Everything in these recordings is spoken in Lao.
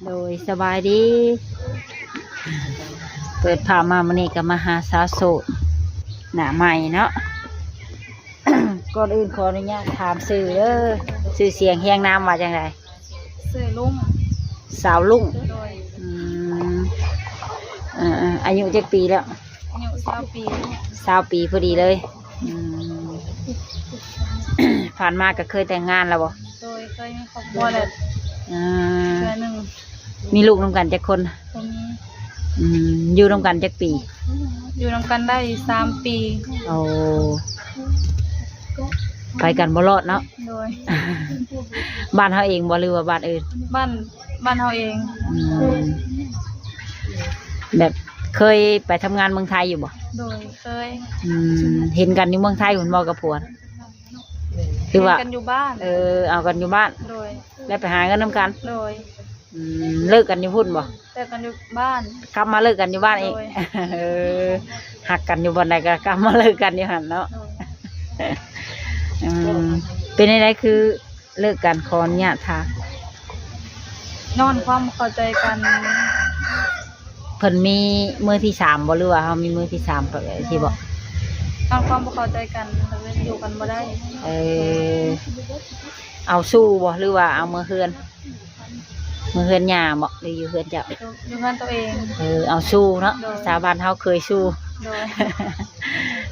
ໂດຍ ສະບາຍດີ. ເປີດພາບມາມື້ນີ້ກໍມາຫາສາວໂສດໜ້າໃໝ່ເນາະ. ກ່ອນອື່ນຂໍອະນຸຍາດຖາມຊື່ເດີ, ຊື່ສຽງຮຽງນາມວ່າຈັ່ງໃດ? ຊື່ລຸງ. ສາວລຸງ. ໂດຍ. ອືມ ເອີໆ ອາຍຸຈັກປີແລ້ວ? ອາຍຸຊາວປີ. ຊາວປີພໍດີເລີຍ. ອືມ ຜ່ານມາກໍເຄີຍແຕ່ງງານແລ້ວບໍ່? ໂດຍ ເຄີຍມີຄອບຄົວແລ້ວ. ອ່າ ເທື່ອໜຶ່ງ. ມີລູກນຳກັນຈັກຄົນ? ບໍ່ມີ. ອືມ ຢູ່ນຳກັນຈັກປີ? ຢູ່ນຳກັນໄດ້ສາມປີ. ໂອ້ ໄປກັນບໍ່ລອດເນາະ. ໂດຍ. ບ້ານເຮົາເອງບໍ່ ຫຼືວ່າບ້ານອື່ນ? ບ້ານ ບ້ານເຮົາເອງ. ອືມ ແບບເຄີຍໄປທຳງານເມືອງໄທຢູ່ບໍ່? ໂດຍ ເຄີຍ. ອືມ ເຫັນກັນຢູ່ເມືອງໄທພຸ້ນບໍ່ກັບຜົວ? ຫຼືວ່າ ເຫັນກັນຢູ່ບ້ານ. ເອີ ເອົາກັນຢູ່ບ້ານ. ໂດຍ. ແລ້ວໄປຫາເງິນນຳກັນ. ໂດຍ. ອືມ ເລີກກັນຢູ່ພຸ້ນບໍ່? ເລີກກັນຢູ່ບ້ານ. ກັບມາເລີກກັນຢູ່ບ້ານອີກ. ໂດຍ. ເອີ ຮັກກັນຢູ່ບ່ອນໃດກໍກັບມາເລີກກັນຢູ່ຫັ້ນເນາະ. ໂດຍ. ອືມ ເປັນຈັ່ງໃດຄືເລີກກັນ? ຂໍອະນຸຍາດຖາມ. ຍ້ອນຄວາມບໍ່ເຂົ້າໃຈກັນ. ເພິ່ນມີມືທີສາມບໍ່ ຫຼືວ່າເຮົາມີມືທີສາມ ຈັ່ງຊີ້ບໍ່? ຍ້ອນຄວາມບໍ່ເຂົ້າໃຈກັນ ກໍເລີຍຢູ່ກັນບໍ່ໄດ້. ເອີ ເອົາຊູ້ບໍ່ ຫຼືວ່າເອົາເມືອເຮືອນ? ເມືອເຮືອນຍ່າບໍ ຫຼືຢູ່ເຮືອນເຈົ້າ? ຢູ່ ຢູ່ເຮືອນຕົວເອງ. ເອີ ເອົາຊູ້ເນາະ. ໂດຍ. ພາສາບ້ານເຮົາເຄີຍຊູ້. ໂດຍ.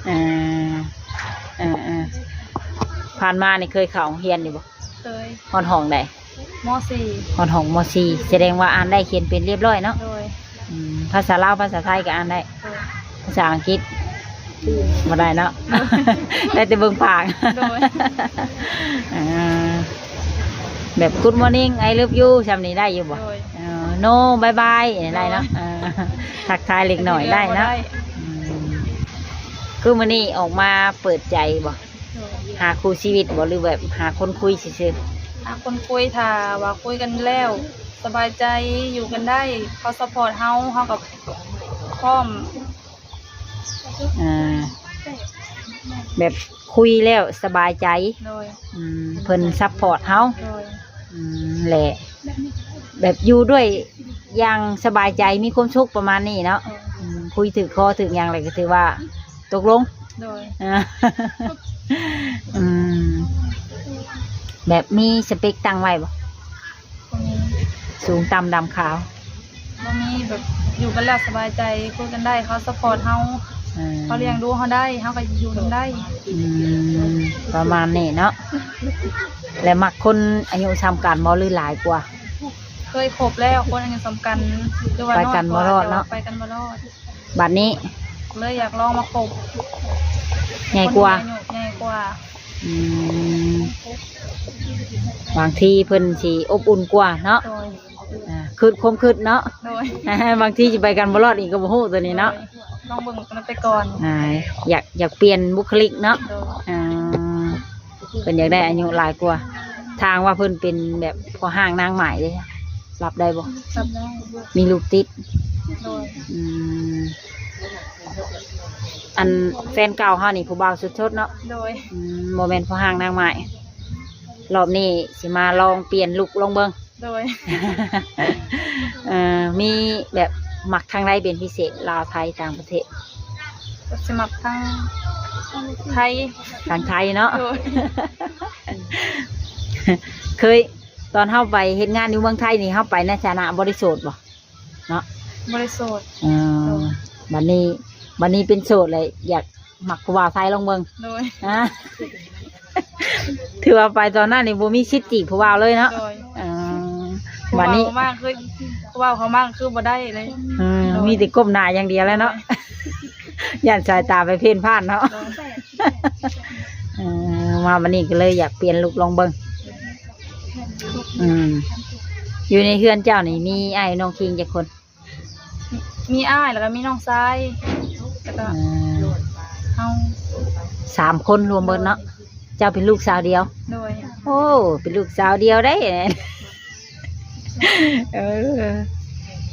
ເອີ ເອີໆ ຜ່ານມານີ້ເຄີຍເຂົ້າໂຮງຮຽນຢູ່ບໍ່? ເຄີຍ. ຮອດຫ້ອງໃດ? ມໍສີ່. ຮອດຫ້ອງມໍສີ່ ສະແດງວ່າອ່ານໄດ້ຂຽນເປັນຮຽບຮ້ອຍເນາະ. ໂດຍ. ອືມ ພາສາລາວພາສາໄທກໍອ່ານໄດ້. ໂດຍ. ພາສາອັງກິດບໍ່ໄດ້ເນາະ. ໂດຍ. ໄດ້ແຕ່ເບິ່ງປາກ. ໂດຍ. ເອີ ແບບ Good morning, I love you ຊ່ຳນີ້ໄດ້ຢູ່ບໍ່? ໂດຍ. ເອີ No bye bye ໄດ້ເນາະ. ໂດຍ. ເອີ ທັກທາຍເລັກນ້ອຍໄດ້ເນາະ. ໂດຍ. ອືມ ຄືມື້ນີ້ອອກມາເປີດໃຈບໍ່? ໂດຍ. ຫາຄູ່ຊີວິດບໍ່ ຫຼືແບບຫາຄົນຄຸຍຊື່ໆ? ຫາຄົນຄຸຍ ຖ້າວ່າຄຸຍກັນແລ້ວສະບາຍໃຈ ຢູ່ກັນໄດ້ ເຂົາຊັບພອດເຮົາ ເຮົາກໍພ້ອມ. ອ່າ ແບບຄຸຍແລ້ວສະບາຍໃຈ. ໂດຍ. ອືມ ເພິ່ນຊັບພອດເຮົາ. ໂດຍ. ອືມ ແລະ ແບບຢູ່ດ້ວຍຢ່າງສະບາຍໃຈ ມີຄວາມສຸກ ປະມານນີ້ເນາະ. ໂດຍ. ອືມ ຄຸຍຖືກຄໍຖືກຫຍັງແລ້ວກໍຖືວ່າຕົກລົງ. ໂດຍ. ອ່າ ອືມ ແບບມີສະເປັກຕັ້ງໄວ້ບໍ່? ບໍ່ມີ. ສູງຕ່ຳດຳຂາວ? ບໍ່ມີ. ແບບຢູ່ກັນແລ້ວສະບາຍໃຈ ຄຸຍກັນໄດ້ ເຂົາຊັບພອດເຮົາ. ເອີ ເຂົາລ້ຽງດູເຮົາໄດ້ ເຮົາກໍຢູ່ນຳໄດ້. ອືມ ປະມານນີ້ເນາະ. ແລ້ວມັກຄົນອາຍຸສ່ຳກັນບໍ່ ຫຼືຫຼາຍກວ່າ? ເຄີຍຄົບແລ້ວ ຄົນອາຍຸສ່ຳກັນ ຫຼືວ່າ ໄປກັນບໍ່ລອດເນາະ. ໄປກັນບໍ່ລອດ. ບັດນີ້ເລີຍຢາກລອງມາຄົບ ໃຫຍ່ກວ່າ. ຄົນທີ່ອາຍຸໃຫຍ່ກວ່າ. ອືມ ບາງທີເພິ່ນຊິອົບອຸ່ນກວ່າເນາະ. ໂດຍ. ອ່າ ຄຶດ ຄວາມຄຶດເນາະ. ໂດຍ. ບາງທີຊິໄປກັນບໍ່ລອດອີກກໍບໍ່ຮູ້ຕົວນີ້ເນາະ. ໂດຍ. ລອງເບິ່ງກັນໄປກ່ອນ. ອ່າ ຢາກ ຢາກປ່ຽນບຸກຄະລິກເນາະ. ໂດຍ. ອ່າ ເພິ່ນຢາກໄດ້ອາຍຸຫຼາຍກວ່າ. ຖ້າຫາກວ່າເພິ່ນເປັນແບບພໍ່ຮ້າງນາງໝ້າຍເດ້ ຮັບໄດ້ບໍ່? ຮັບໄດ້. ມີລູກຕິດ. ໂດຍ. ອືມ ອັນແຟນເກົ່າເຮົານີ້ຜູ້ບ່າວສົດໆເນາະ. ໂດຍ. ອືມ ບໍ່ແມ່ນພໍ່ຮ້າງນາງໝ້າຍ. ລອບນີ້ຊິມາລອງປ່ຽນລຸກລອງເບິ່ງ. ໂດຍ. ເອີ ມີແບບມັກທາງໃດເປັນພິເສດ ລາວ ໄທ ຕ່າງປະເທດ? ກໍຊິມັກທາງໄທ. ທາງໄທເນາະ. ໂດຍ. ເຄີຍ ຕອນເຮົາໄປເຮັດງານຢູ່ເມືອງໄທນີ້ ເຮົາໄປໃນຖານະບໍ່ໄດ້ໂສດບໍ່? ເນາະ ບໍ່ໄດ້ໂສດ. ເອີ ໂດຍ. ບັດນີ້ ບັດນີ້ເປັນໂສດແລ້ວ ຢາກມັກຜູ້ບ່າວໄທລອງເບິ່ງ. ໂດຍ. ອ່າ ຖືວ່າໄປຕອນນັ້ນນີ້ບໍ່ມີສິດຈີບຜູ້ບ່າວເລີຍເນາະ. ໂດຍ. ເອີ ບັດນີ້ຜູ້ບ່າວມາຄື ຜູ້ບ່າວເຂົາມາຄືບໍ່ໄດ້ເລີຍ. ເອີ ໂດຍ. ມີແຕ່ກົ້ມໜ້າຢ່າງດຽວແລ້ວເນາະ. ໂດຍ. ຢ້ານສາຍຕາໄປເພ້ນພານເນາະ. ໂດຍ. ເອີ ມາບັດນີ້ກໍເລີຍຢາກປ່ຽນລຸກລອງເບິ່ງ. ອືມ ຢູ່ໃນເຮືອນເຈົ້ານີ້ມີອ້າຍນ້ອງຄິງຈັກຄົນ? ມີອ້າຍ ແລ້ວກໍມີນ້ອງຊາຍ ແລ້ວກໍ ອ່າ ເຮົາ ສາມຄົນລວມເບິດເນາະ. ໂດຍ. ເຈົ້າເປັນລູກສາວດຽວ? ໂດຍ. ໂອ້ ເປັນລູກສາວດຽວໄດ໋. ເອີ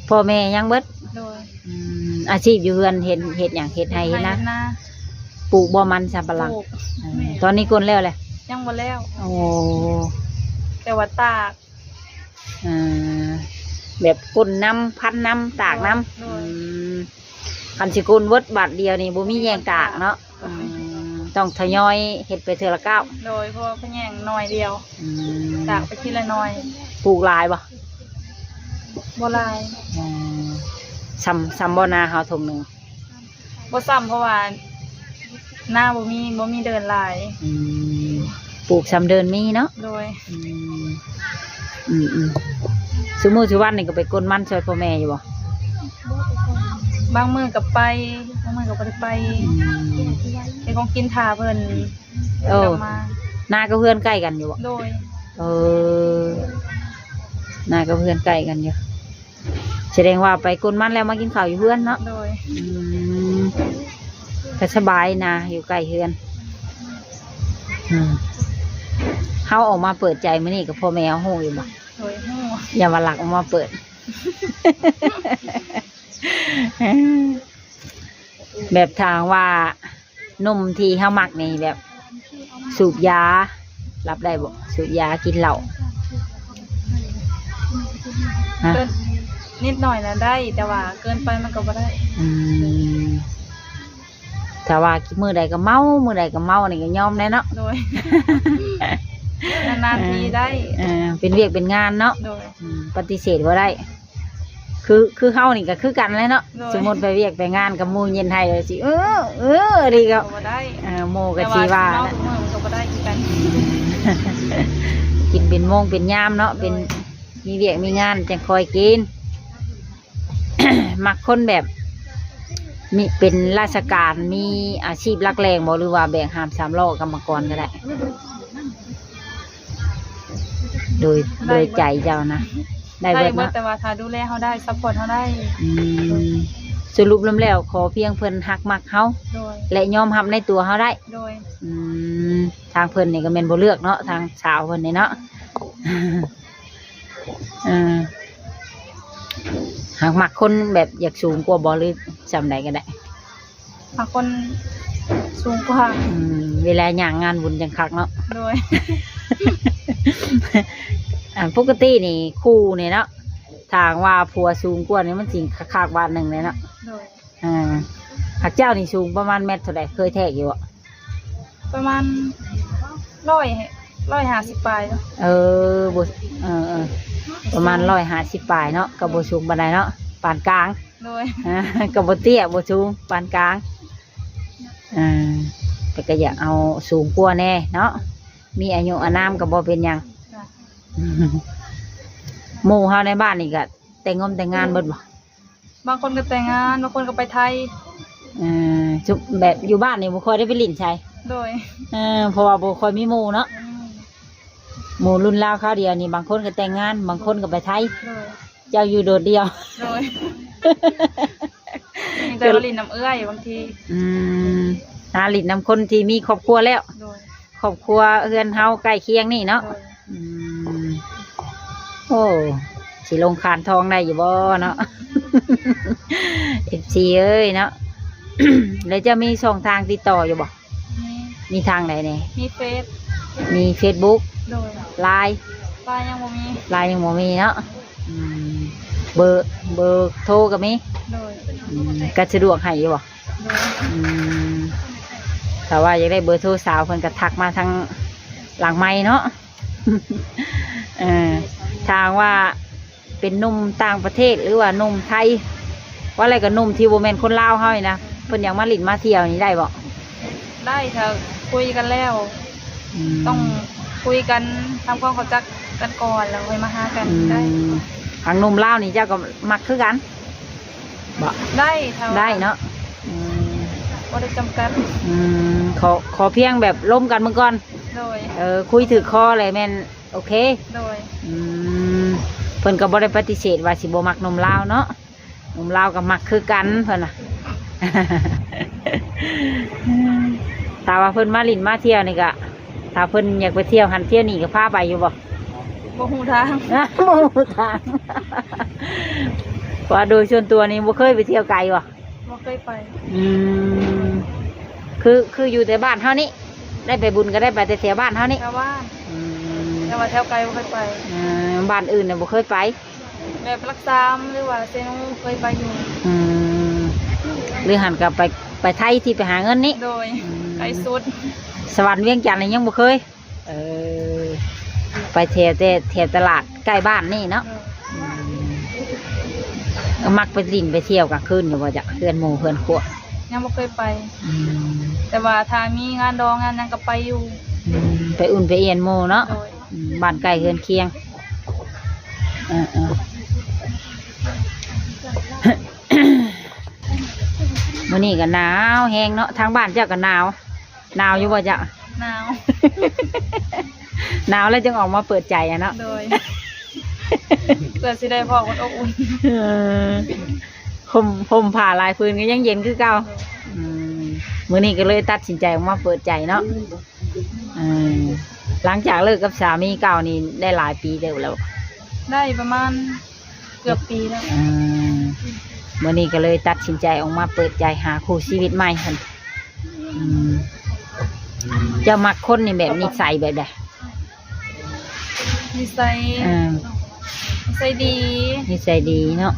ພໍ່ແມ່ຍັງເບິດ? ໂດຍ. ອືມ ອາຊີບຢູ່ເຮືອນເຮັດ ເຮັດຫຍັງ? ເຮັດໄຮ່ເຮັດນາ? ເຮັດໄຮ່ເຮັດນາ. ປູກບໍ່ ມັນສຳປະຫຼັງ? ປູກ. ເອີ ຕອນນີ້ກົນແລ້ວແຫຼະ? ຍັງບໍ່ແລ້ວ. ໂອ້ ແຕ່ວ່າຕາກ. ເອີ ແບບກົ້ນນຳ ພັນນຳ ຕາກນຳ. ໂດຍ ອືມ ຄັນຊິກົ້ນເບິດບາດດຽວນີ້ ບໍ່ມີແຮງຕາກເນາະ. ອືມ ຕ້ອງທະຍອຍເຮັດໄປເທື່ອລະກ້າວ. ໂດຍ ເພາະວ່າພະແຍງໜ່ອຍດຽວ. ອືມ ຕາກໄປທີລະໜ່ອຍ. ປູກຫຼາຍບໍ່? ບໍ່ຫຼາຍ. ອືມ ຊ່ຳ ຊ່ຳບໍ່ນາເຮົາທົ່ງໜຶ່ງ? ບໍ່ຊ່ຳ ເພາະວ່ານາບໍ່ມີ ບໍ່ມີເດີ່ນຫຼາຍ. ອືມ ປູກຊ່ຳເດີ່ນມີເນາະ. ໂດຍ ອືມ ອືມໆ ຊຸມື້ຊຸວັນນີ້ກໍໄປກົນມັນຊ່ວຍພໍ່ແມ່ຢູ່ບໍ່? ບາງມື້ກໍໄປ ບາງມື້ກໍບໍ່ໄດ້ໄປ. ອືມ ເຮັດຂອງກິນຖ້າເພິ່ນ. ໂອ້ ກັບມາ ນາກັບເຮືອນໃກ້ກັນຢູ່ບໍ່? ໂດຍ ເອີ ນາກັບເຮືອນໃກ້ກັນຢູ່. ສະແດງວ່າໄປກົນມັນແລ້ວມາກິນເຂົ້າຢູ່ເຮືອນເນາະ. ໂດຍ ອືມ ກໍສະບາຍນາຢູ່ໃກ້ເຮືອນ. ອືມ ເຮົາອອກມາເປີດໃຈມື້ນີ້ກັບພໍ່ແມ່ເຮົາຮູ້ຢູ່ບໍ່? ໂດຍ ຮູ້. ຢ່າວ່າຫຼັກອອກມາເປີດ ແບບຖ້າຫາກວ່າ ໜຸ່ມທີ່ເຮົາມັກນີ້ແບບສູບຢາ ຮັບໄດ້ບໍ່? ສູບຢາ ກິນເຫຼົ້າ ຮະ? ເກີນ ນິດໜ້ອຍນະໄດ້ ແຕ່ວ່າເກີນໄປມັນກໍບໍ່ໄດ້. ອືມ ຖ້າວ່າມື້ໃດກໍເມົາ ມື້ໃດກໍເມົານີ້ກໍຍອມແດ່ເນາະ. ໂດຍ ນານໆທີໄດ້. ເອີ ເປັນວຽກເປັນງານເນາະ. ໂດຍ ອືມ ປະຕິເສດບໍ່ໄດ້. ຄື ຄືເຮົານີ້ກໍຄືກັນແຫຼະເນາະ. ໂດຍ ສົມມຸດໄປວຽກໄປງານກັບໝູ່ເຢັນໄທ ກໍຊິ ເອີ ເອີ ນີ້ກໍບໍ່ໄດ້. ເອີ ໝູ່ກໍຊິວ່າ ແຕ່ວ່າຊິເມົາທຸກມື້ມັນກໍບໍ່ໄດ້ຄືກັນ. ກິນເປັນໂມງເປັນຍາມເນາະ. ໂດຍ ເປັນ ມີວຽກມີງານຈັ່ງຄ່ອຍກິນ. ມັກຄົນແບບມີ ເປັນລາຊະການ ມີອາຊີບຫຼັກແຫຼ່ງບໍ່ ຫຼືວ່າແບກຫາມສາມລໍ້ ກຳມະກອນກໍໄດ້? ໂດຍ ໄດ້ເບິດ ໂດຍໃຈເຈົ້ານະ ໄດ້ ໄດ້ເບິດ ໄດ້ເບິດເນາະ ແຕ່ວ່າຖ້າດູແລເຮົາໄດ້ ຊັບພອດເຮົາໄດ້. ອືມ ສະຫຼຸບລວມແລ້ວ ຂໍພຽງເພິ່ນຮັກມັກເຮົາ ໂດຍ ແລະ ຍອມຮັບໃນຕົວເຮົາໄດ້. ໂດຍ ອືມ ທາງເພິ່ນນີ້ກໍແມ່ນບໍ່ເລືອກເນາະ ທາງສາວເພິ່ນນີ້ເນາະ. ເອີ ຫາກມັກຄົນແບບຢາກສູງກວ່າບໍ່ ຫຼືສ່ຳໃດກໍໄດ້? ມັກຄົນສູງກວ່າ. ອືມ ເວລາຍ່າງງານບຸນຈັ່ງຄັກເນາະ. ໂດຍ ອັນປົກກະຕິນີ້ຄູ່ນີ້ເນາະ ຖ້າຫາກວ່າຜົວສູງກວ່ານີ້ ມັນຊິຄັກໆບາດໜຶ່ງເລີຍເນາະ. ໂດຍ ອ່າ ຫາກເຈົ້ານີ້ສູງປະມານແມັດເທົ່າໃດ? ເຄີຍແທກຢູ່ບໍ່? ປະມານຮ້ອຍ ຮ້ອຍຫ້າສິບປາຍເນາະ. ເອີ ບໍ່ ເອີໆ ປະມານຮ້ອຍຫ້າສິບປາຍເນາະ ກໍບໍ່ສູງປານໃດເນາະ ປານກາງ. ໂດຍ ອ່າ ກໍບໍ່ເຕ້ຍ ບໍ່ສູງ ປານກາງ. ອ່າ ແຕ່ກໍຢາກເອົາສູງກວ່າແດ່ເນາະ ມີອາຍຸອານາມກໍບໍ່ເປັນຫຍັງ. ຈ້ະ ໝູ່ເຮົາໃນບ້ານນີ້ກໍແຕ່ງງົມແຕ່ງງານເບິດບໍ່? ບາງຄົນກໍແຕ່ງງານ ບາງຄົນກໍໄປໄທ. ເອີ ຊຸ ແບບຢູ່ບ້ານນີ້ບໍ່ຄ່ອຍໄດ້ໄປຫຼິ້ນໃສ? ໂດຍ ເອີ ເພາະວ່າບໍ່ຄ່ອຍມີໝູ່ເນາະ. ອືມ ໝູ່ລຸ້ນລາວຄາວດຽວນີ້ ບາງຄົນກໍແຕ່ງງານ ບາງຄົນກໍໄປໄທ. ໂດຍ ເຈົ້າຢູ່ໂດດດ່ຽວ. ໂດຍ ມີແຕ່ວ່າຫຼິ້ນນຳເອື້ອຍບາງທີ. ອືມ ຫາຫຼິ້ນນຳຄົນທີ່ມີຄອບຄົວແລ້ວ. ໂດຍ ຄອບຄົວເຮືອນເຮົາໃກ້ຄຽງນີ້ເນາະ. ໂດຍ ອືມ ໂອ້ ຊິລົງຄານທອງໄດ້ຢູ່ບໍ່ເນາະ ເອັຟຊີເອີຍເນາະ. ແລ້ວເຈົ້າມີຊ່ອງທາງຕິດຕໍ່ຢູ່ບໍ່? ມີ. ມີທາງໃດແດ່? ມີເຟສ ມີເຟສບຸກ. ໂດຍ ລາຍ? ລາຍຍັງບໍ່ມີ. ລາຍຍັງບໍ່ມີເນາະ. ອືມ ເບີ ເບີໂທກໍມີ. ໂດຍ ອືມ ກໍສະດວກໃຫ້ຢູ່ບໍ່? ໂດຍ ອືມ ຖ້າວ່າຢາກໄດ້ເບີໂທສາວ ເພິ່ນກໍທັກມາທາງຫຼັງໄມເນາະ. ເອີ ຖ້າຫາກວ່າເປັນໜຸ່ມຕ່າງປະເທດ ຫຼືວ່າໜຸ່ມໄທ ວ່າແລ້ວກໍໜຸ່ມທີ່ບໍ່ແມ່ນຄົນລາວເຮົານີ້ນະ ເພິ່ນຢາກມາຫຼິ້ນມາທ່ຽວນີ້ໄດ້ບໍ່? ໄດ້ ຖ້າຄຸຍກັນແລ້ວ. ອືມ ຕ້ອງຄຸຍກັນ ທຳຄວາມເຂົ້າຈັກກັນກ່ອນ ແລ້ວຄ່ອຍມາຫາກັນ. ອືມ ໄດ້. ທາງໜຸ່ມລາວນີ້ເຈົ້າກໍມັກຄືກັນບໍ່? ໄດ້ ຖ້າວ່າ ໄດ້ເນາະ. ອືມ ບໍ່ໄດ້ຈຳກັດ. ອືມ ຂໍ ຂໍພຽງແບບລົມກັນເບິ່ງກ່ອນ. ໂດຍ ເອີ ຄຸຍຖືກຄໍແລ້ວແມ່ນໂອເຄ. ໂດຍ ອືມ ເພິ່ນກໍບໍ່ໄດ້ປະຕິເສດວ່າຊິບໍ່ມັກໜຸ່ມລາວເນາະ. ໜຸ່ມລາວກໍມັກຄືກັນເພິ່ນວ່າ. ຖ້າວ່າເພິ່ນມາຫຼິ້ນມາທ່ຽວນີ້ກໍ ຖ້າເພິ່ນຢາກໄປທ່ຽວຫັ້ນທ່ຽວນີ້ກໍພາໄປຢູ່ບໍ່? ບໍ່ຮູ້ທາງ. ບໍ່ຮູ້ທາງ. ເພາະວ່າໂດຍສ່ວນຕົວນີ້ບໍ່ເຄີຍໄປທ່ຽວໄກບໍ່? ບໍ່ເຄີຍໄປ. ອືມ ຄື ຄືຢູ່ແຕ່ບ້ານເຮົານີ້ ໄດ້ໄປບຸນກໍໄດ້ໄປແຕ່ແຖວບ້ານເຮົານີ້. ແຖວບ້ານ. ອືມ ແຕ່ວ່າແຖວໄກບໍ່ເຄີຍໄປ. ເອີ ບ້ານອື່ນນະບໍ່ເຄີຍໄປ. ແບບຫຼັກສາມ ຫຼືວ່າເຊໂນເຄີຍໄປຢູ່. ອືມ ຫຼືຫັ້ນກໍໄປ ໄປໄທທີ່ໄປຫາເງິນນີ້? ໂດຍ ອືມ ໄກສຸດ. ສະຫວັນ ວຽງຈັນນີ້ຍັງບໍ່ເຄີຍ? ເອີ ໄປແຖວແຕ່ແຖວຕະຫຼາດໃກ້ບ້ານນີ້ເນາະ. ໂດຍ ອືມ ມັກໄປຫຼິ້ນໄປທ່ຽວກາງຄືນຢູ່ບໍ່ຈະ ເຮືອນໝູ່ເຮືອນພວກ? ຍັງບໍ່ເຄີຍໄປ. ອືມ ແຕ່ວ່າຖ້າມີງານດອງງານຫຍັງກໍໄປຢູ່. ອືມ ໄປອຸ່ນໄປອຽນໝູ່ເນາະ. ໂດຍ ອືມ ບ້ານໃກ້ເຮືອນຄຽງ. ເອີໆ ມື້ນີ້ກໍໜາວແຮງເນາະ ທາງບ້ານເຈົ້າກໍໜາວ. ໜາວຢູ່ບໍ່ເຈົ້າ? ໜາວ ໜາວແລ້ວຈຶ່ງອອກມາເປີດໃຈອະເນາະ. ໂດຍ ເພື່ອຊິໄດ້ພໍ້ຄົນອົບອຸ່ນ. ເອີ ຫົ່ມ ຫົ່ມຜ້າຫຼາຍຜືນກໍຍັງເຢັນຄືເກົ່າ. ອືມ ມື້ນີ້ກໍເລີຍຕັດສິນໃຈອອກມາເປີດໃຈເນາະ. ເອີ ຫຼັງຈາກເລີກກັບສາມີເກົ່ານີ້ໄດ້ຫຼາຍປີເຕີບແລ້ວ? ໄດ້ປະມານເກືອບປີແລ້ວ. ອືມ ມື້ນີ້ກໍເລີຍຕັດສິນໃຈອອກມາເປີດໃຈຫາຄູ່ຊີວິດໃໝ່. ອືມ ເຈົ້າມັກຄົນນີ້ແບບນິໄສແບບໃດ? ນິໄສ ເອີ ນິໄສດີ. ນິໄສດີເນາະ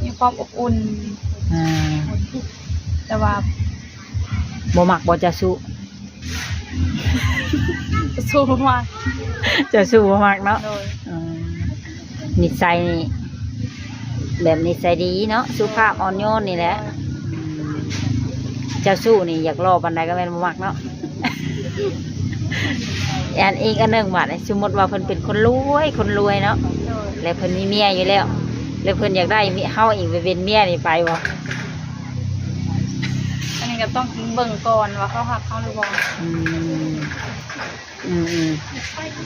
ມີຄວາມອົບອຸ່ນ. ເອີ ແຕ່ວ່າ ບໍ່ມັກບໍ່ເຈົ້າຊູ້? ເຈົ້າຊູ້ບໍ່ມັກ. ເຈົ້າຊູ້ບໍ່ມັກເນາະ. ໂດຍ ອືມ ນິໄສນີ້ແບບນິໄສດີເນາະ ສຸພາບອ່ອນໂຍນນີ້ແຫຼະ. ເຈົ້າຊູ້ນີ້ຢາກຫຼໍ່ປານໃດກໍແມ່ນບໍ່ມັກເນາະ. ອັນອີກອັນໜຶ່ງບາດນີ້ ສົມມຸດວ່າເພິ່ນເປັນຄົນລວຍ ຄົນລວຍເນາະ. ໂດຍ ແລ້ວເພິ່ນມີເມຍຢູ່ແລ້ວ ແລ້ວເພິ່ນຢາກໄດ້ເຮົາອີກໄປເປັນເມຍນີ້ໄປບໍ່? ອັນນີ້ກໍຕ້ອງເບິ່ງກ່ອນວ່າເຂົາຮັກເຮົາຫຼືບໍ່. ອືມ ອືມ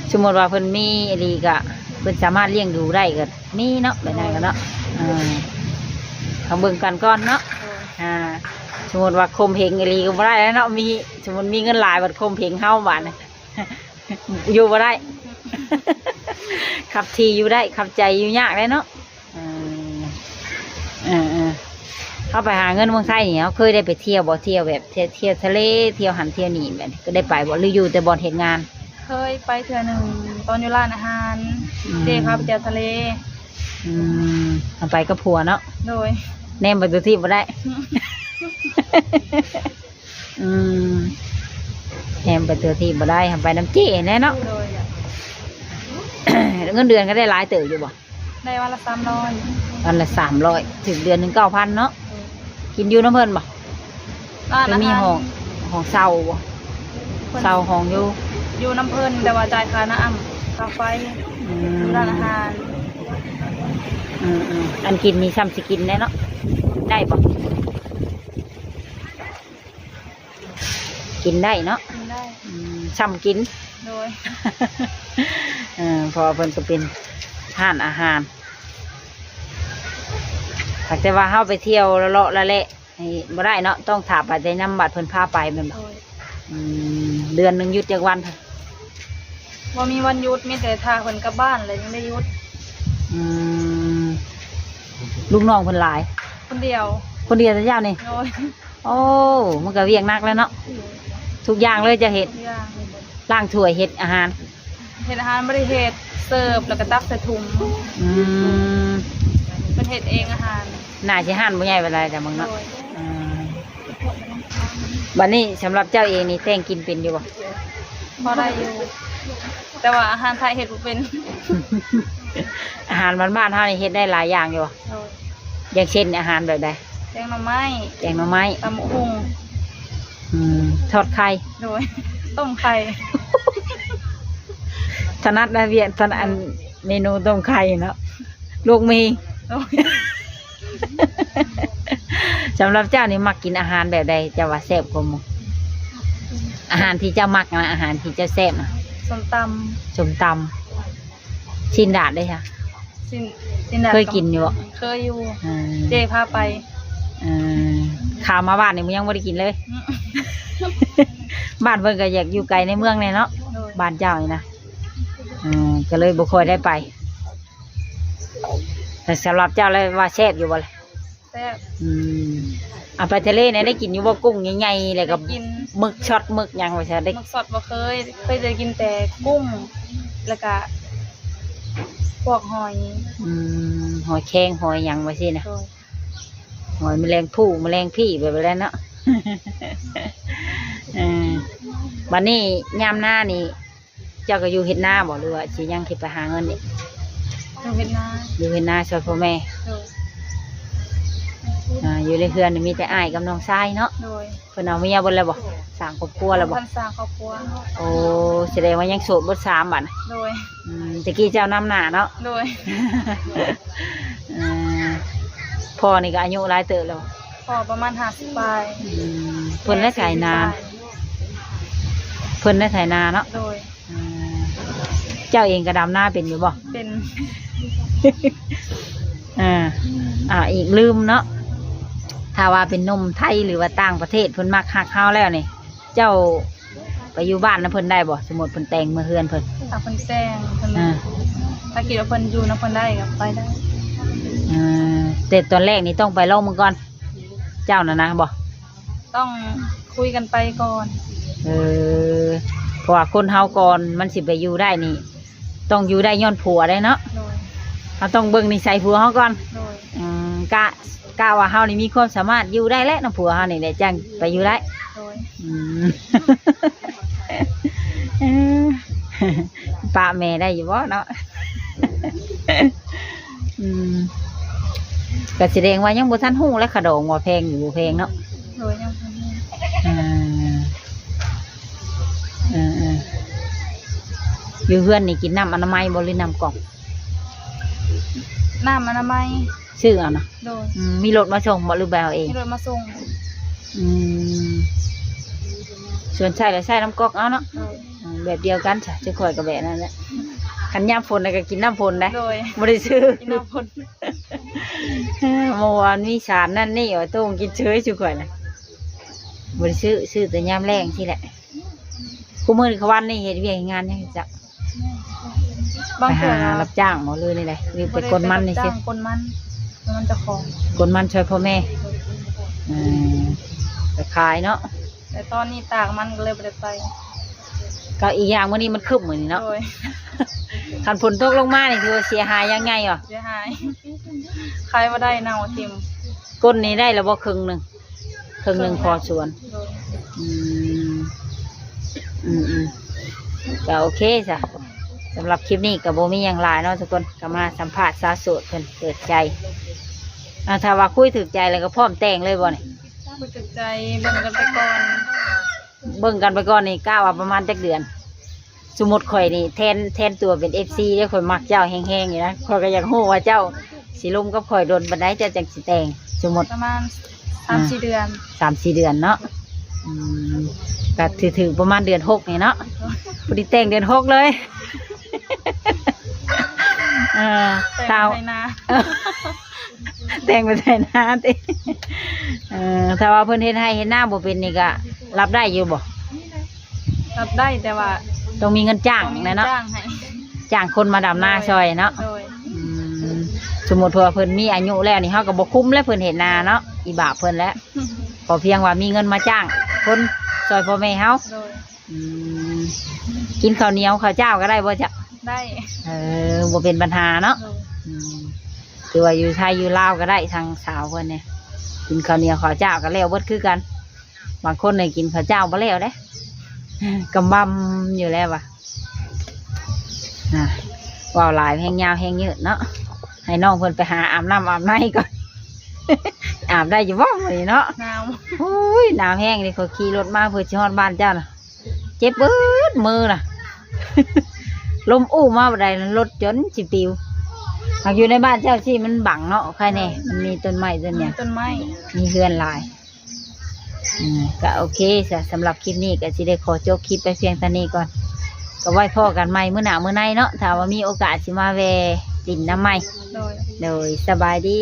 ໆ ສົມມຸດວ່າເພິ່ນມີອີ່ຫຼີກະ ເພິ່ນສາມາດລ້ຽງດູໄດ້ກໍມີເນາະ ແບບນັ້ນກໍເນາະ. ເອີ ຕ້ອງເບິ່ງກັນກ່ອນເນາະ. ໂດຍ ອ່າ ສົມມຸດວ່າຂົ່ມເຫງອີ່ຫຼີກໍບໍ່ໄດ້ແລ້ວເນາະ ມີ ສົມມຸດມີເງິນຫຼາຍບັດຂົ່ມເຫງເຮົາບາດນີ້ ຢູ່ບໍ່ໄດ້. ຂັບຂີ່ຢູ່ໄດ້ ຂັບໃຈຢູ່ຍາກເດ້ເນາະ. ເອີ ເອີໆ ເຮົາໄປຫາເງິນເມືອງໄທນີ້ ເຮົາເຄີຍໄດ້ໄປທ່ຽວບໍ່? ທ່ຽວແບບ ທ່ຽວ ທ່ຽວທະເລ ທ່ຽວຫັ້ນທ່ຽວນີ້ ແບບນີ້ ເຄີຍໄດ້ໄປບໍ່ ຫຼືຢູ່ແຕ່ບ່ອນເຮັດງານ? ເຄີຍໄປເທື່ອໜຶ່ງ ຕອນຢູ່ຮ້ານອາຫານ. ອືມ ເຈ້ພາໄປທ່ຽວທະເລ. ອືມ ເຮົາໄປກັບຜົວເນາະ. ໂດຍ ແນມໄປຕົວທີ່ບໍ່ໄດ້. ອືມ ແຮມໄປເທື່ອທີ່ບໍ່ໄດ້ ຫາໄປນຳເຈ້ແດ່ເນາະ. ໂດຍ ເງິນເດືອນກໍໄດ້ຫຼາຍເຕີບຢູ່ບໍ່? ໄດ້ວັນລະສາມຮ້ອຍ. ວັນລະສາມຮ້ອຍ ຖືກເດືອນໜຶ່ງເກົ້າພັນເນາະ. ໂດຍ ກິນຢູ່ນຳເພິ່ນບໍ່? ຮ້ານອາຫານ. ມີຫ້ອງ ຫ້ອງເຊົ່າບໍ່? ເຊົ່າຫ້ອງຢູ່ ຢູ່ນຳເພິ່ນ ແຕ່ວ່າຈ່າຍຄ່ານ້ຳ ຄ່າໄຟ. ອືມ ຢູ່ຮ້ານອາຫານ. ອືມໆ ອັນກິນນີ້ຊ່ຳຊິກິນແດ່ເນາະ ໄດ້ບໍ່? ກິນໄດ້ເນາະ. ກິນໄດ້. ອືມ ຊ່ຳກິນ. ໂດຍ ເອີ ເພາະວ່າເພິ່ນກໍເປັນຮ້ານອາຫານ. ຫາກແຕ່ວ່າເຮົາໄປທ່ຽວເລາະໆແລະໆນີ້ບໍ່ໄດ້ເນາະ ຕ້ອງຖ້າໄປແຕ່ຍາມບັດເພິ່ນພາໄປແມ່ນບໍ່? ໂດຍ. ອືມ ເດືອນໜຶ່ງຢຸດຈັກວັນ? ບໍ່ມີວັນຢຸດ ມີແຕ່ຖ້າເພິ່ນກັບບ້ານແລ້ວຈັ່ງໄດ້ຢຸດ. ອືມ ລູກນ້ອງເພິ່ນຫຼາຍ? ຄົນດຽວ. ຄົນດຽວແຕ່ເຈົ້ານີ້? ໂດຍ. ໂອ້ ມັນກໍວຽກໜັກແລ້ວເນາະ. ໂດຍ. ທຸກຢ່າງເລີຍຈະເຮັດ? ທຸກຢ່າງ. ລ້າງຖ້ວຍ ເຮັດອາຫານ? ເຮັດອາຫານບໍ່ໄດ້ເຮັດ ເສີບ ແລ້ວກໍຕັກໃສ່ຖົງ. ອືມ ເພິ່ນເຮັດເອງອາຫານ. ໜ້າຊິຮ້ານບໍ່ໃຫຍ່ປານໃດແຕ່ເບິ່ງເນາະ. ໂດຍ. ອືມ ບັດນີ້ສຳລັບເຈົ້າເອງນີ້ແຕ່ງກິນເປັນຢູ່ບໍ່? ພໍໄດ້ຢູ່ ແຕ່ວ່າອາຫານໄທເຮັດບໍ່ເປັນ. ອາຫານບ້ານໆເຮົານີ້ເຮັດໄດ້ຫຼາຍຢ່າງຢູ່ບໍ່? ໂດຍ. ຢ່າງເຊັ່ນອາຫານແບບໃດ? ແກງໜໍ່ໄມ້. ແກງໜໍ່ໄມ້. ຕຳບັກຫຸ່ງ. ອືມ ທອດໄຂ່. ໂດຍ. ຕົ້ມໄຂ່. ຖະໜັດນະ ວຽກ ຖະໜັດ ອັນ ເມນູຕົ້ມໄຂ່ເນາະ ລວກໝີ່. ໂດຍ. ສຳລັບເຈົ້ານີ້ມັກກິນອາຫານແບບໃດ ເຈົ້າວ່າແຊບກວ່າໝູ່? ອາຫານທີ່ເຈົ້າມັກນະ ອາຫານທີ່ເຈົ້າແຊບນະ? ສົ້ມຕຳ. ສົ້ມຕຳ. ຊີ້ນດາດເດ້ຊະ? ຊີ້ນ ຊີ້ນດາດ ເຄີຍກິນຢູ່ບໍ່? ເຄີຍຢູ່. ເອີ ເຈ້ພາໄປ. ເອີ ຂ້າມມາບ້ານນີ້ຍັງບໍ່ໄດ້ກິນເລີຍ. ອືມ ບ້ານເພິ່ນກໍຢາກຢູ່ໄກໃນເມືອງແດ່ເນາະ. ໂດຍ. ບ້ານເຈົ້ານີ້ນະ. ເອີ ກໍເລີຍບໍ່ຄ່ອຍໄດ້ໄປ. ແຕ່ສຳລັບເຈົ້າແລ້ວວ່າແຊບຢູ່ບໍ່ລະ? ແຊບ. ອືມ ເອົາໄປທະເລນີ້ໄດ້ກິນຢູ່ບໍ່? ກຸ້ງໃຫຍ່ໆ ແລ້ວກໍ ໄດ້ກິນ. ໝຶກຊັອດ ໝຶກຫຍັງວ່າຊັ້ນ ໄດ້ ໝຶກຊັອດບໍ່ເຄີຍ. ເຄີຍໄດ້ກິນແຕ່ກຸ້ງ ແລ້ວກະ ພວກຫອຍ ອືມ ຫອຍແຄງ ຫອຍຫຍັງວ່າຊີ້ນະ ໂດຍ ຫອຍແມະແລງພູ້ ແມະແລງພີ້ ແບບນັ້ນເນາະ ເອີ ບັດນີ້ຍາມນານີ້ ເຈົ້າກໍຢູ່ເຮັດນາບໍ່ ຫຼືວ່າຊິຍັງຊິໄປຫາເງິນອີກ? ຢູ່ເຮັດນາ ຢູ່ເຮັດນາຊ່ວຍພໍ່ແມ່ ໂດຍ ອ່າ ຢູ່ໃນເຮືອນນີ້ມີແຕ່ອ້າຍກັບນ້ອງຊາຍເນາະ ໂດຍ ເພິ່ນເອົາເມຍເບິດແລ້ວບໍ່? ສ້າງຄອບຄົວແລ້ວບໍ່? ເພິ່ນສ້າງຄອບຄົວ ໂອ້ ສະແດງວ່າຍັງໂສດເບິດສາມບັດ ໂດຍ ອືມ ແຕ່ກີ້ເຈົ້ານຳໜ້າເນາະ ໂດຍ ເອີ ພໍ່ນີ້ກໍອາຍຸຫຼາຍເຕີບແລ້ວ ພໍ່ປະມານຫ້າສິບປາຍ ອືມ ເພິ່ນໄດ້ໄຖນາ ເພິ່ນໄດ້ໄຖນາເນາະ ໂດຍ ອ່າ ເຈົ້າເອງກໍດຳນາເປັນຢູ່ບໍ່? ເປັນ ອ່າ ອ່າ ອີກລືມເນາະ ຖ້າວ່າເປັນໜຸ່ມໄທ ຫຼືວ່າຕ່າງປະເທດ ເພິ່ນມັກຮັກເຮົາແລ້ວນີ້ ເຈົ້າໄປຢູ່ບ້ານນຳເພິ່ນໄດ້ບໍ່? ສົມມຸດເພິ່ນແຕ່ງເມືອເຮືອນເພິ່ນ ຖ້າເພິ່ນແຕ່ງ ເພິ່ນ ອ່າ ຖ້າຄິດວ່າເພິ່ນຢູ່ນຳເພິ່ນໄດ້ກໍໄປໄດ້ ອ່າ ແຕ່ຕອນແລກນີ້ຕ້ອງໄປລອງເບິ່ງກ່ອນ ເຈົ້ານັ້ນນະບໍ່? ຕ້ອງຄຸຍກັນໄປກ່ອນ ເອີ ເພາະວ່າຄົນເຮົາກ່ອນມັນຊິໄປຢູ່ໄດ້ນີ້ ຕ້ອງຢູ່ໄດ້ຍ້ອນຜົວໄດ້ເນາະ ໂດຍ ເຮົາຕ້ອງເບິ່ງນິໄສຜົວເຮົາກ່ອນ ໂດຍ ອືມ ກະ ກະວ່າເຮົານີ້ມີຄວາມສາມາດຢູ່ໄດ້ແຫຼະນຳຜົວເຮົານີ້ແຫຼະ ຈັ່ງໄປຢູ່ໄດ້ ໂດຍ ອືມ ເອີ ປະແມ່ໄດ້ຢູ່ບໍ່ເນາະ? ອືມ ກໍສະແດງວ່າຍັງບໍ່ທັນຮູ້ແຫຼະ ຄ່າດອງວ່າແພງຫຼືບໍ່ແພງເນາະ ໂດຍ ຍັງບໍ່ຮູ້ ອ່າ ເອີໆ ຢູ່ເຮືອນນີ້ກິນນ້ຳອະນາໄມບໍ່ ຫຼືນ້ຳກອງ? ນ້ຳອະນາໄມ ຊື້ເອົານະ ໂດຍ ອືມ ມີລົດມາສົ່ງບໍ່ ຫຼືໄປເອົາເອງ? ມີລົດມາສົ່ງ ອືມ ສ່ວນໃຊ້ລະໃຊ້ນ້ຳກອກເອົາເນາະ ໂດຍ ອືມ ແບບດຽວກັນຊະ ຈຸຂ້ອຍກໍແບບນັ້ນແຫຼະ ຄັນຍາມຝົນນະກໍກິນນ້ຳຝົນໄດ໋ ໂດຍ ບໍ່ໄດ້ຊື້ ກິນນ້ຳຝົນ ເມື່ອວານມີສານນັ້ນນີ້ວ່າ ໂຕ້ງກິນເສີຍຈຸຂ້ອຍນະ ບໍ່ໄດ້ຊື້ ຊື້ແຕ່ຍາມແລງຊີ້ແຫຼະ ຄູ່ມື້ນີ້ ຄະວັນນີ້ເຮັດວຽກເຮັດງານຫຍັງເຈົ້າ? ບາງເທື່ອໄປຫາຮັບຈ້າງບໍ່ ຫຼືແນວໃດ ຫຼືໄປກົນມັນນີ້ຊິ? ບໍ່ໄດ້ໄປຮັບຈ້າງ ກົນມັນ ມັນເຈົ້າຂອງ ກົນມັນຊ່ວຍພໍ່ແມ່ ເອີ ໄປຂາຍເນາະ ແຕ່ຕອນນີ້ຕາກມັນກໍເລີຍບໍ່ໄດ້ໄປ ກໍອີກຢ່າງມື້ນີ້ມັນຄຶ້ມມື້ນີ້ເນາະ ໂດຍ ຄັນຝົນຕົກລົງມານີ້ຖືວ່າເສຍຫາຍຢ່າງໃຫຍ່ບໍ່? ເສຍຫາຍ ຂາຍບໍ່ໄດ້ ເນົ່າຖິ້ມ ກົນນີ້ໄດ້ແລ້ວບໍ່ ເຄິ່ງໜຶ່ງ? ເຄິ່ງໜຶ່ງພໍສວນ ໂດຍ ອືມ ອືມໆ ກໍໂອເຄຊະ ສຳລັບຄລິບນີ້ກໍບໍ່ມີຫຍັງຫຼາຍເນາະທຸກຄົນ ກໍມາສຳພາດສາວໂສດເພິ່ນເປີດໃຈ ອ່າ ຖ້າວ່າຄຸຍຖືກໃຈແລ້ວກໍພ້ອມແຕ່ງເລີຍບໍ່ນີ້? ບໍ່ຖືກໃຈ ເບິ່ງກັນໄປກ່ອນ ເບິ່ງກັນໄປກ່ອນນີ້ ກະວ່າປະມານຈັກເດືອນ? ສົມມຸດຂ້ອຍນີ້ແທນ ແທນຕົວເປັນເອັຟຊີເດ້ ຂ້ອຍມັກເຈົ້າແຮງໆຢູ່ນະ ຂ້ອຍກໍຢາກຮູ້ວ່າເຈົ້າຊິລົມກັບຂ້ອຍດົນປານໃດ ເຈົ້າຈັ່ງຊິແຕ່ງ ສົມມຸດ ປະມານສາມສີ່ເດືອນ ສາມສີ່ເດືອນເນາະ ອືມ ກໍຖືກໆປະມານເດືອນຫົກນີ້ເນາະ ພໍດີແຕ່ງເດືອນຫົກເລີຍ ເອີ ແຕ່ງໄຖນາ ແຕ່ງໄປໄຖນາຕິ ເອີ ຖ້າວ່າເພິ່ນເຮັດໄຮ່ເຮັດນາບໍ່ເປັນນີ້ກໍຮັບໄດ້ຢູ່ບໍ່? ຮັບໄດ້ ແຕ່ວ່າຕ້ອງມີເງິນຈ້າງແຫຼະເນາະ ຕ້ອງມີເງິນຈ້າງໃຫ້ ຈ້າງຄົນມາດຳນາຊ່ອຍເນາະ ໂດຍ ອືມ ສົມມຸດວ່າເພິ່ນມີອາຍຸແລ້ວນີ້ ເຮົາກໍບໍ່ຄຸມແລ້ວ ເພິ່ນເຮັດນາເນາະ ອີບາບເພິ່ນແຫຼະ ຂໍພຽງວ່າມີເງິນມາຈ້າງຄົນຊ່ອຍພໍ່ແມ່ເຮົາ ໂດຍ ອືມ ກິນເຂົ້າໜຽວເຂົ້າຈ້າວກໍໄດ້ບໍ່ເຈົ້າ? ໄດ້ ເອີ ບໍ່ເປັນບັນຫາເນາະ ໂດຍ ອືມ ຖືວ່າຢູ່ໄທຢູ່ລາວກໍໄດ້ ທາງສາວເພິ່ນນີ້ ກິນເຂົ້າໜຽວເຂົ້າຈ້າວກໍແລ້ວເບິດຄືກັນ ບາງຄົນນີ້ກິນເຂົ້າເຈົ້າບໍ່ແລ້ວເດ້ ກຳບຳຢູ່ແລ້ວວ່າ ອ່າ ເວົ້າຫຼາຍແຮງຍາວແຮງຍືດເນາະ ໃຫ້ນ້ອງເພິ່ນໄປຫາອາບນ້ຳອາບໃນກ່ອນ ອາບໄດ້ຢູ່ບໍ່ມື້ນີ້ເນາະ? ໜາວ ໂອ້ຍ ໜາວແຮງເດ້ ຂ້ອຍຂີ່ລົດມາເພື່ອຊິຮອດບ້ານເຈົ້ານະ ເຈັບເບິດມືນະ ລົມອູ້ມາບໍ່ໄດ້ ລົດຈົນຊິປິວ ຫາກຢູ່ໃນບ້ານເຈົ້າຊີ້ມັນບັງເນາະ ໃຄແນ່ ມັນມີຕົ້ນໄມ້ຕົ້ນຫຍັງ ມີຕົ້ນໄມ້ ມີເຮືອນຫຼາຍ ອືມ ກໍໂອເຄຊະ ສຳລັບຄລິບນີ້ກໍຊິໄດ້ຂໍຈົບຄລິບໄປພຽງເທົ່ານີ້ກ່ອນ ກໍໄວ້ພໍ້ກັນໃໝ່ມື້ໜ້າມື້ໃນເນາະ ຖ້າວ່າມີໂອກາດຊິມາແວ່ຫຼິ້ນນຳໃໝ່ ໂດຍ ໂດຍ ສະບາຍດີ.